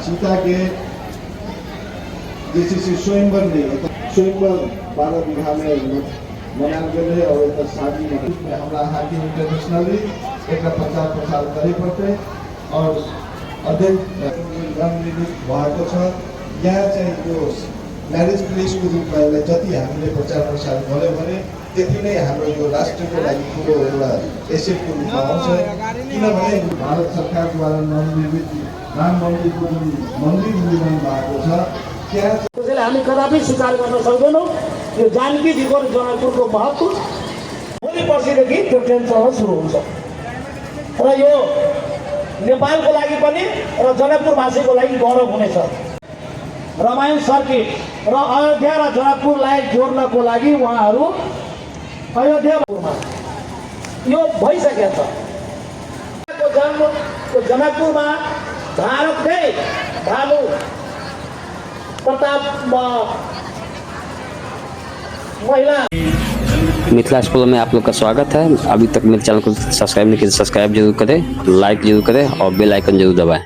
सीता के जैसे स्वयंवर नहीं स्वयंवर 12 बीघा में मनाल गए और एक शादी में हमारा हाकिम इंटरनेशनली एक प्रचार प्रसार करे पड़ते और अध्यक्ष भएको छ। यहाँ चाहिँ यो म्यारेज प्लेसको रूपमा यसलाई जति हामीले प्रचार प्रसार गऱ्यौँ भने त्यति नै हाम्रो यो राष्ट्रको लागि ठुलो एउटा एसेटको रूपमा आउँछ। किनभने भारत सरकारद्वारा नवनिर्मित राम मन्दिरको जुन मन्दिर निर्माण भएको छ त्यहाँ त्यसैले हामी कदापि स्वीकार गर्न सक्दैनौँ यो जानकीजीको र जनकपुरको महत्त्व। भोलि पर्सिदेखि त्यो ट्रेन चल्न सुरु हुन्छ र यो नेपालको लागि पनि र जनकपुरवासीको लागि गौरव हुनेछ। रामायण सर्किट र अयोध्या र जनकपुरलाई जोड्नको लागि उहाँहरू अयोध्यामा यो भइसकेको छ। जन्मको जनकपुरमा भारतकै भानु प्रताप महिला मिथिला स्कूल में आप लोग का स्वागत है। अभी तक मेरे चैनल को सब्सक्राइब नहीं किया, सब्सक्राइब जरूर करें, लाइक जरूर करें और बेल आइकन जरूर दबाएं।